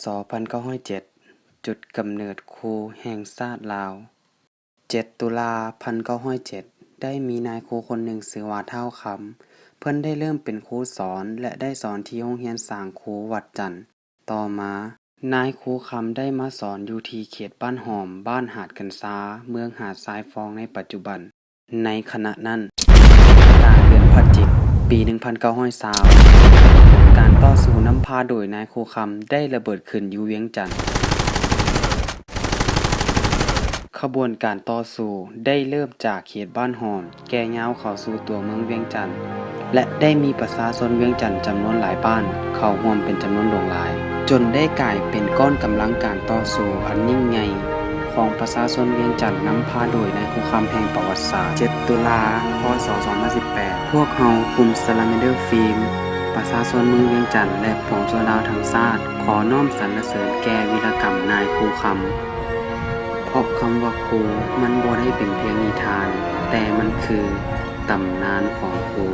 ສ. ພັນເກົ້າຮ້ອຍເຈັດ ຈຸດກຳເນີດຄູແຫ່ງຊາດລາວ. ເຈັດ ຕຸລາ ພັນເກົ້າຮ້ອຍເຈັດ ໄດ້ມີນາຍຄູຄົນໜຶ່ງຊື່ວ່າທ້າວຄຳ, ເພິ່ນໄດ້ເລີ່ມເປັນຄູສອນ ແລະ ໄດ້ສອນທີ່ໂຮງຮຽນສ້າງຄູວັດຈັນ. ຕໍ່ມາ, ນາຍຄູຄຳໄດ້ມາສອນຢູ່ທີ່ເຂດບ້ານຫອມ, ບ້ານຫາດກັນຊາ, ເມືອງຫາດຊາຍຟອງໃນປັດຈຸບັນ. ໃນຂະນະນັ້ນ, ກາງເດືອນພະຈິກ ປີໜຶ່ງພັນເກົ້າຮ້ອຍຊາວ ການຕໍ່ສູ້ນຳພາໂດຍນາຍຄູຄຳໄດ້ລະເບີດຂຶ້ນຢູ່ວຽງຈັນ. ຂະບວນການຕໍ່ສູ້ໄດ້ເລີ່ມຈາກເຂດບ້ານຫອມ ແກ່ຍາວເຂົ້າສູ່ຕົວເມືອງວຽງຈັນ ແລະ ໄດ້ມີປະຊາຊົນວຽງຈັນຈຳນວນຫຼາຍບ້ານເຂົ້າຮ່ວມເປັນຈຳນວນຫຼວງຫຼາຍ, ຈົນໄດ້ກາຍເປັນກ້ອນກຳລັງການຕໍ່ສູ້ອັນຍິ່ງໃຫຍ່ຂອງປະຊາຊົນວຽງຈັນ ນຳພາໂດຍນາຍຄູຄຳແຫ່ງປະຫວັດສາດ. ເຈັດ ຕຸລາ ພ.ສ. ສອງພັນສິບແປດ ພວກເຮົາກຸ່ມ Salamander Film ປະຊາຊົນເມືອງວຽງຈັນ ແລະ ປວງຊົນລາວທັງຊາດ ຂໍນ້ອມສັນລະເສີນແກ່ວິລະກຳນາຍຄູຄຳ. ເພາະຄຳວ່າຄູມັນບໍ່ໄດ້ເປັນພຽງນິທານ, ແຕ່ມັນຄືຕຳນານຂອງຄູ.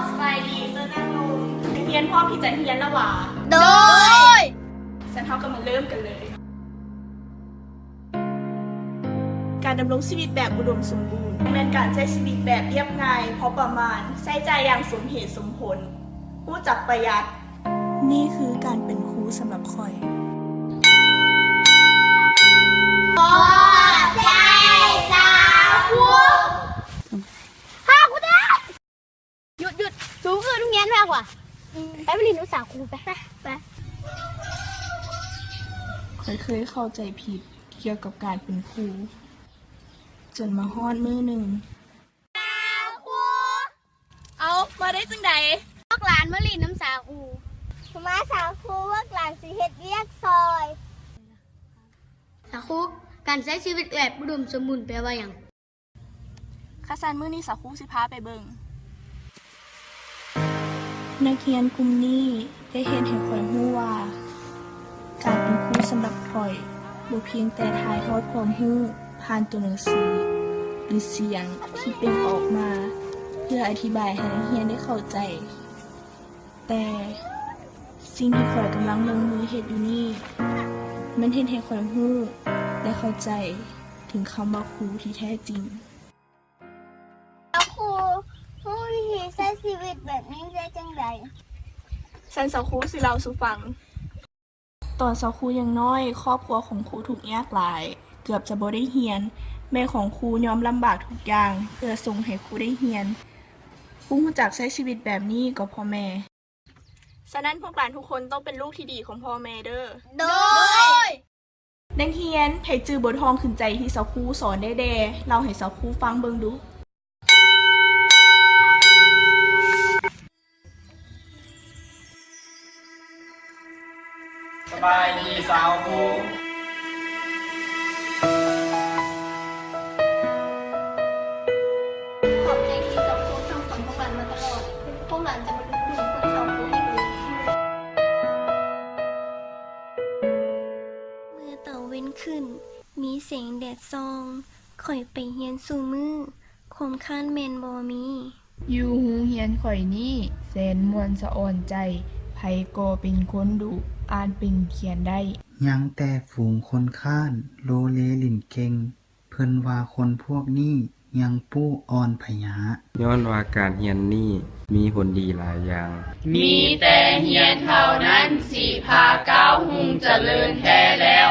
ສະບາຍດີ, ເຊີນນັ່ງລົງ. ນັກຮຽນພ້ອມທີ່ຈະຮຽນແລ້ວຫວາ? ໂດຍ. ຊັ້ນເຮົາກໍມາເລີ່ມກັນເລີຍ. ການດຳລົງຊີວິດແບບອຸດົມສົມບູນ ແມ່ນການໃຊ້ຊີວິດແບບລຽບງ່າຍ, ພໍປະມານ, ໃຊ້ຈ່າຍຢ່າງສົມເຫດສົມຜົນ, ຮູ້ຈັກປະຢັດ. ນີ້ຄືການເປັນຄູສຳລັບຂ້ອຍ. ຂອບໃຈສາວຄູ. ຫາກູແດ່! ຢຸດ, ຢຸດ! ສູເອີ້ນໂຮງຮຽນແລ້ວຫວາ? ໄປ ໄປຫຼິ້ນນຳສາວຄູໄປ. ໄປ, ໄປ. ຂ້ອຍເຄີຍເຂົ້າໃຈຜິດກ່ຽວກັບການເປັນຄູ ຈົນມາຮອດມື້ໜຶ່ງ. ສາວຄູ! ເອົ້າ, ມາໄດ້ຈັ່ງໃດ? ພວກຫຼານມາຫຼິ້ນນຳສາວຄູ. ມາສາວຄູ, ພວກຫຼານຊິເຮັດວຽກຊ່ອຍ. ສາວຄູ, ການໃຊ້ຊີວິດແບບອຸດົມສົມບູນແປວ່າຫຍັງ? ຄັນຊັ້ນ ມື້ນີ້ສາວຄູຊິພາໄປເບິ່ງ. ນັກຮຽນກຸ່ມນີ້ໄດ້ເຮັດໃຫ້ຂ້ອຍຮູ້ວ່າ ການເປັນຄູສຳລັບຂ້ອຍ ບໍ່ພຽງແຕ່ຖ່າຍທອດຄວາມຮູ້ຜ່ານຕົວໜັງສື ຫຼື ສຽງທີ່ເປັ່ງອອກມາ ເພື່ອອະທິບາຍໃຫ້ນັກຮຽນໄດ້ເຂົ້າໃຈ. ແຕ່ສິ່ງທີ່ຂ້ອຍກຳລັງລົງມືເຮັດຢູ່ນີ້ ແມ່ນເຮັດໃຫ້ຂ້ອຍຮູ້ ແລະ ເຂົ້າໃຈເຖິງຄຳວ່າຄູທີ່ແທ້ຈິງ. ສາວຄູ ຮູ້ວິທີໃຊ້ຊີວິດແບບນີ້ໄດ້ຈັ່ງໃດ? ຊັ້ນສາວຄູຊິເລົ່າສູ່ຟັງ. ຕອນສາວຄູຍັງນ້ອຍ, ຄອບຄົວຂອງຄູທຸກຍາກຫຼາຍ, ເກືອບຈະບໍ່ໄດ້ຮຽນ. ແມ່ຂອງຄູຍອມລຳບາກທຸກຢ່າງ ເພື່ອສົ່ງໃຫ້ຄູໄດ້ຮຽນ. ຄູຮູ້ຈັກໃຊ້ຊີວິດແບບນີ້ກໍເພາະແມ່. ສະນັ້ນ, ພວກຫຼານທຸກຄົນຕ້ອງເປັນລູກທີ່ດີຂອງພໍ່ແມ່ເດີ້. ໂດຍ. ນັກຮຽນ, ໃຜຈື່ບົດຮ້ອງຂຶ້ນໃຈທີ່ສາວຄູສອນໄດ້ແດ່? ເລົ່າໃຫ້ສາວຄູຟັງເບິ່ງດູ. ສະບາຍດີສາວຄູ. ຂອບໃຈທີ່ສາວຄູສັ່ງສອນພວກຫຼານມາຕະຫຼອດ. ພວກຫຼານຈະບໍ່ລືມບຸນຄຸນສາວຄູອີກເລີຍ. ເມື່ອຕາງເວັນຂຶ້ນ, ມີແສງແດດສ່ອງ, ຂ້ອຍໄປຮຽນສູ່ມື້, ຄວາມຄ້ານແມ່ນບໍ່ມີ. ຢູ່ໂຮງຮຽນຂ້ອຍນີ້ ແສນມ່ວນສະອອນໃຈ, ໃຜກໍເປັນຄົນດຸ, ອ່ານເປັນຂຽນໄດ້. ຍັງແຕ່ຝູງຄົນຄ້ານ, ໂລເລຫຼິ້ນເກັ່ງ, ເພິ່ນວ່າຄົນພວກນີ້ຍັງປູ້ອ່ອນພະຍາ. ຍ້ອນວ່າການຮຽນນີ້ມີຜົນດີຫຼາຍຢ່າງ. ມີແຕ່ຮຽນເທົ່ານັ້ນ ຊິພາກ້າວຮຸ່ງຈະເລີນແທ້ແລ້ວ.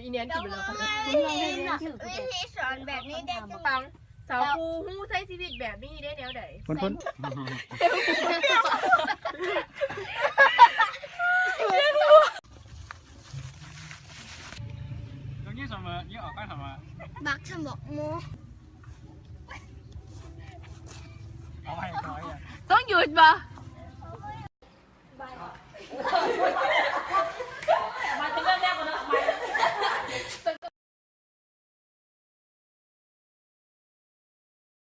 ອີແນນກິນໄປແລ້ວ. ວິທີສອນແບບນີ້ໄດ້ຈັ່ງໃດ? ສາວຄູຮູ້ໃຊ້ຊີວິດແບບນີ້ໄດ້ແນວໃດ? ເພິ່ນ ເພິ່ນ ຕ້ອງຍິງສະເໝີ ຍິງອອກໄປຫາວ່າ ບັກສະໝອກໂມ. ເອົາໄວ້ ເອົາໄວ້ ຕ້ອງຢຸດບໍ່?